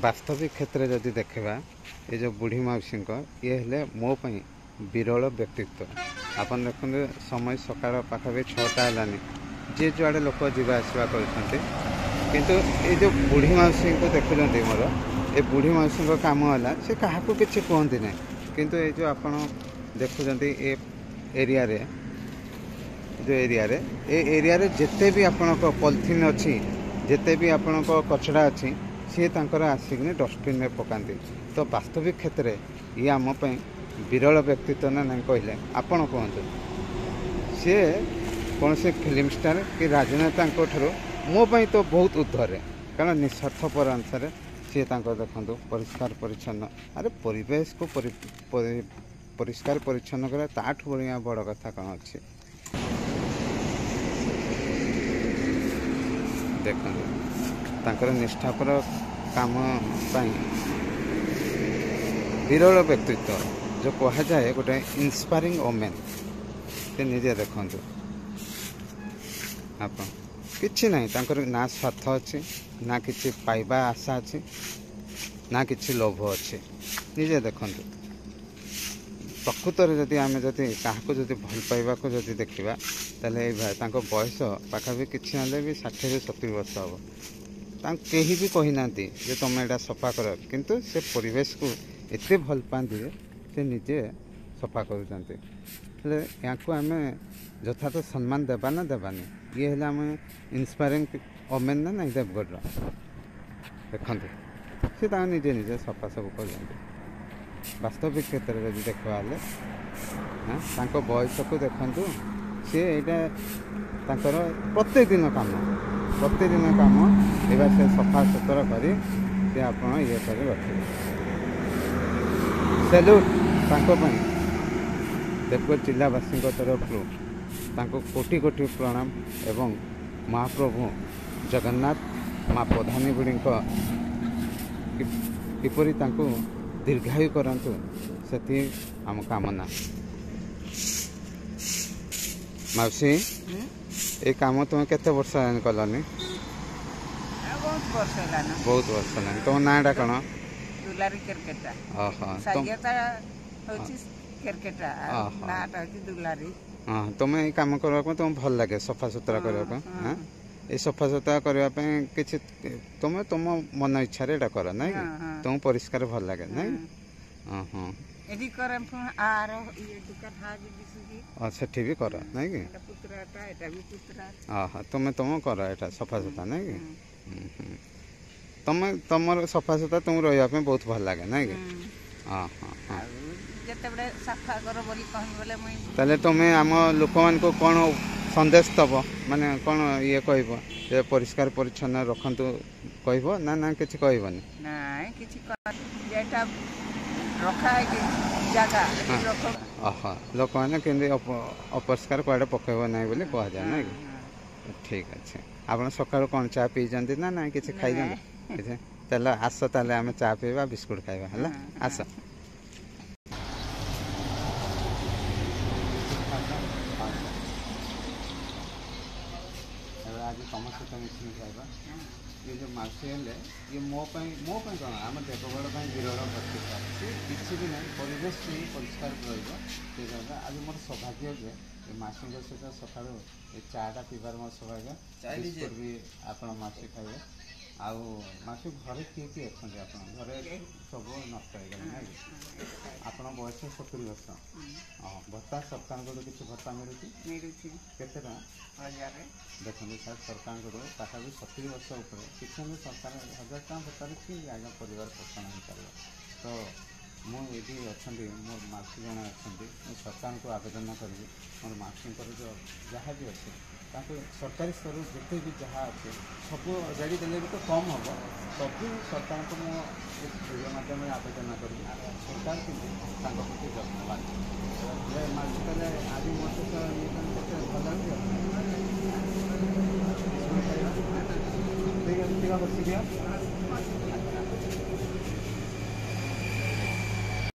ବାସ୍ତବିକ କ୍ଷେତ୍ରରେ ଯଦି ଦେଖିବା, ଏ ଯେଉଁ ବୁଢ଼ୀ ମାଉସୀଙ୍କ ଇଏ ହେଲେ ମୋ ପାଇଁ ବିରଳ ବ୍ୟକ୍ତିତ୍ୱ। ଆପଣ ଦେଖନ୍ତୁ, ସମୟ ସକାଳ ପାଖାପାଖି 6ଟା ହେଲାନି, ଯିଏ ଯୁଆଡ଼େ ଲୋକ ଯିବା ଆସିବା କରୁଛନ୍ତି। କିନ୍ତୁ ଏ ଯେଉଁ ବୁଢ଼ୀ ମାଉସୀଙ୍କୁ ଦେଖୁଛନ୍ତି ମୋର, ଏ ବୁଢ଼ୀ ମାଉସୀଙ୍କ କାମ ହେଲା ସେ କାହାକୁ କିଛି କୁହନ୍ତି ନାହିଁ। କିନ୍ତୁ ଏ ଯେଉଁ ଆପଣ ଦେଖୁଛନ୍ତି ଏ ଏରିଆରେ, ଯେଉଁ ଏରିଆରେ, ଏ ଏରିଆରେ ଯେତେ ବି ଆପଣଙ୍କ ପଲିଥିନ୍ ଅଛି, ଯେତେ ବି ଆପଣଙ୍କ କଚଡ଼ା ଅଛି, ସିଏ ତାଙ୍କର ଆସିକିନି ଡଷ୍ଟବିନ୍ରେ ପକାନ୍ତି। ତ ବାସ୍ତବିକ କ୍ଷେତ୍ରରେ ଇଏ ଆମ ପାଇଁ ବିରଳ ବ୍ୟକ୍ତିତ୍ୱ ନା ନାହିଁ କହିଲେ ଆପଣ କୁହନ୍ତୁ? ସିଏ କୌଣସି ଫିଲ୍ମ ଷ୍ଟାର୍ କି ରାଜନେତାଙ୍କ ଠାରୁ ମୋ ପାଇଁ ତ ବହୁତ ଉର୍ଦ୍ଧ୍ୱରେ, କାରଣ ନିଃସ୍ୱାର୍ଥପର ଅନୁସାରେ ସିଏ ତାଙ୍କର ଦେଖନ୍ତୁ ପରିଷ୍କାର ପରିଚ୍ଛନ୍ନ। ଆରେ, ପରିବେଶକୁ ପରିଷ୍କାର ପରିଚ୍ଛନ୍ନ କରିବା ତାଠୁ ବଢ଼ିଆ ବଡ଼ କଥା କ'ଣ ଅଛି? ଦେଖନ୍ତୁ, ତାଙ୍କର ନିଷ୍ଠାପର କାମ ପାଇଁ ବିରଳ ବ୍ୟକ୍ତିତ୍ୱ ଯେଉଁ କୁହାଯାଏ ଗୋଟେ ଇନ୍ସପାୟାରିଂ ଓମେନ୍। ସେ ନିଜେ ଦେଖନ୍ତୁ ଆପଣ, କିଛି ନାହିଁ ତାଙ୍କର, ନା ସ୍ୱାର୍ଥ ଅଛି, ନା କିଛି ପାଇବା ଆଶା ଅଛି, ନା କିଛି ଲୋଭ ଅଛି। ନିଜେ ଦେଖନ୍ତୁ, ପ୍ରକୃତରେ ଯଦି ଆମେ ଯଦି କାହାକୁ ଯଦି ଭଲ ପାଇବାକୁ ଯଦି ଦେଖିବା, ତାହେଲେ ଏଇ ଭାଇ। ତାଙ୍କ ବୟସ ପାଖାପାଖି କିଛି ନହେଲେ ବି 60ରୁ 70 ବର୍ଷ ହେବ। ତାଙ୍କୁ କେହି ବି କହିନାହାନ୍ତି ଯେ ତୁମେ ଏଇଟା ସଫା କର, କିନ୍ତୁ ସେ ପରିବେଶକୁ ଏତେ ଭଲ ପାଆନ୍ତି ଯେ ସେ ନିଜେ ସଫା କରୁଛନ୍ତି। ହେଲେ ୟାଙ୍କୁ ଆମେ ଯଥାର୍ଥ ସମ୍ମାନ ଦେବା ନା ଦେବାନି? ଇଏ ହେଲେ ଆମେ ଇନ୍ସପାୟାରିଂ ଓମେନ୍ ନା ନାଇଁ ଦେବଗଡ଼ର? ଦେଖନ୍ତୁ, ସେ ତାଙ୍କ ନିଜେ ନିଜେ ସଫା ସବୁ କରୁଛନ୍ତି। ବାସ୍ତବିକ କ୍ଷେତ୍ରରେ ଯଦି ଦେଖିବା ହେଲେ ତାଙ୍କ ବୟସକୁ ଦେଖନ୍ତୁ, ସିଏ ଏଇଟା ତାଙ୍କର ପ୍ରତ୍ୟେକ ଦିନ କାମ, ପ୍ରତିଦିନ କାମ। ଏବା ସେ ସଫା ସୁତୁରା କରି ସେ ଆପଣ ଇଏ କରି ରଖିବେ। ସେଲ୍ୟୁଟ୍ ତାଙ୍କ ପାଇଁ। ଦେବଗଡ଼ ଜିଲ୍ଲାବାସୀଙ୍କ ତରଫରୁ ତାଙ୍କୁ କୋଟି କୋଟି ପ୍ରଣାମ ଏବଂ ମହାପ୍ରଭୁ ଜଗନ୍ନାଥ, ମା ପ୍ରଧାନୀ ବୁଢ଼ୀଙ୍କ କିପରି ତାଙ୍କୁ ଦୀର୍ଘାୟୁ କରନ୍ତୁ, ସେତିକି ଆମ କାମନା। ମାଉସୀ, ଏ କାମ ତୁମେ କେତେ ବର୍ଷ ହେଲାଣି କଲନି? ବହୁତ ବର୍ଷ ହେଲାଣି। ବହୁତ ବର୍ଷ ହେଲାଣି। ତମ ନାଁଟା କ'ଣ? ଦୁଲାରୀ କେରକେଟା। ଓହୋ। ହଉଛି କେରକେଟା, ନାଁଟା ହଉଛି ଦୁଲାରୀ। ହଁ, ତୁମେ ଏଇ କାମ କରିବାକୁ ତୁମକୁ ଭଲ ଲାଗେ, ସଫାସୁତୁରା କରିବାକୁ? ହଁ, ଏଇ ସଫାସୁତୁରା କରିବା ପାଇଁ କିଛି ତୁମେ ତୁମ ମନ ଇଚ୍ଛାରେ ଏଇଟା କର ନାଇଁ କି? ତୁମକୁ ପରିଷ୍କାର ଭଲ ଲାଗେ ନାଇଁ? ହଁ ହଁ। ଏଠି କରେ, ଆର ଇଏ ଦୋକାନ ଦିଶୁଛି, ସେଠି ବି କର ନାଇଁ କି? ପୁତୁରାଟା, ଏଟା ବି ପୁତୁରା। ଓହୋ, ତୁମେ ତୁମ କର ଏଇଟା ସଫାସୁତୁରା ନାଇଁ କି? ତମେ ତମର ସଫାସୁତୁରା ତୁମକୁ ରହିବା ପାଇଁ ବହୁତ ଭଲ ଲାଗେ ନାଇଁ କି? ହଁ ହଁ ହଁ। ଯେତେବେଳେ ସଫା କର ବୋଲି କହିବି ବୋଲେ ମୁଇଁ। ତାହେଲେ ତୁମେ ଆମ ଲୋକମାନଙ୍କୁ କ'ଣ ସନ୍ଦେଶ ଦେବ, ମାନେ କ'ଣ ଇଏ କହିବ ଯେ ପରିଷ୍କାର ପରିଚ୍ଛନ୍ନ ରଖନ୍ତୁ କହିବ ନା ନା କିଛି କହିବନି? ନାଇଁ, କିଛି ଏଇଟା ରଖା ହେଇକି ଜାଗା। ଓହୋ, ଲୋକମାନେ କେମିତି ଅପରିଷ୍କାର କୁଆଡ଼େ ପକାଇବ ନାହିଁ ବୋଲି କୁହାଯାଏ ନାଇଁ କି? ଠିକ୍ ଅଛି। ଆପଣ ସକାଳୁ କ'ଣ ଚା ପିଇଛନ୍ତି ନା ନାଇଁ କିଛି ଖାଇଛନ୍ତି କିଛି? ତାହେଲେ ଆସ, ତାହେଲେ ଆମେ ଚା ପିଇବା, ବିସ୍କୁଟ ଖାଇବା। ହେଲା, ଆସ। ଏବେ ଆଜି ତମ ସହିତ ମିଶିକି ଖାଇବା। ଇଏ ଯେଉଁ ମାଉସୀ ହେଲେ, ଇଏ ମୋ ପାଇଁ, ମୋ ପାଇଁ କ'ଣ, ଆମ ଦେବଗଡ଼ ପାଇଁ ବିରଳ ବ୍ୟକ୍ତିତ୍ୱ। ସେ କିଛି ବି ନାହିଁ, ପରିବେଶ ହିଁ ପରିଷ୍କାର ରହିବ ସେ ଜାଗା। ଆଜି ମୋର ସୌଭାଗ୍ୟ ଯେ ଏ ମାଉସୀଙ୍କ ସହିତ ସକାଳୁ ଏ ଚାଟା ପିଇବାର ମୋର ସୌଭାଗ୍ୟ। ବିସ୍କୁଟ ବି ଆପଣ ମାଉସୀ ଖାଇବେ। ଆଉ ମାଉସୀ, ଘରେ କିଏ କିଏ ଅଛନ୍ତି ଆପଣ? ଘରେ ସବୁ ନଷ୍ଟ ହେଇଗଲେ ନାଇଁ କି? ଆପଣ ବୟସ 70 ବର୍ଷ। ହଁ, ଭତ୍ତା ସରକାରଙ୍କଠୁ କିଛି ଭତ୍ତା ମିଳୁଛି? ମିଳୁଛି। କେତେ ଟଙ୍କା? 1000। ଦେଖନ୍ତୁ ସାର୍, ସରକାରଙ୍କଠୁ ପାଖାପାଖି 70 ବର୍ଷ ଉପରେ କିଛି ହେଲେ ସରକାର 1000 ଟଙ୍କା ଭତ୍ତାରେ କି ଆଜ୍ଞା ପରିବାର ପୋଷଣ ହେଇପାରିବ? ତ ମୁଁ ଏଇଠି ଅଛନ୍ତି ମୋର ମାଉସୀ ଜଣେ ଅଛନ୍ତି, ମୁଁ ସରକାରଙ୍କୁ ଆବେଦନ କରିବି, ମୋର ମାଉସୀଙ୍କର ଯେଉଁ ଯାହା ବି ଅଛି ତାଙ୍କୁ ସରକାରୀ ସ୍ତରରୁ ଯେତେ ବି ଯାହା ଅଛି ସବୁ ଅଜାଡ଼ି ଦେଲେ ବି ତ କମ୍ ହେବ। ସବୁ ସରକାରଙ୍କୁ ମୁଁ ଏ ଭିଡ଼ିଓ ମାଧ୍ୟମରେ ଆବେଦନ କରିବି, ସରକାର କିନ୍ତୁ ତାଙ୍କ ପ୍ରତି ଯତ୍ନବାନ। ମାଉସୀ, ତାହେଲେ ଆଜି ମୋ ସହିତ ଇଏ କେତେ ଭଲ ଲାଗୁଛି? ବିସ୍କୁଟ ଖାଇବା। ଠିକ୍ ଅଛି, ଟିକେ ବସିଦିଅ।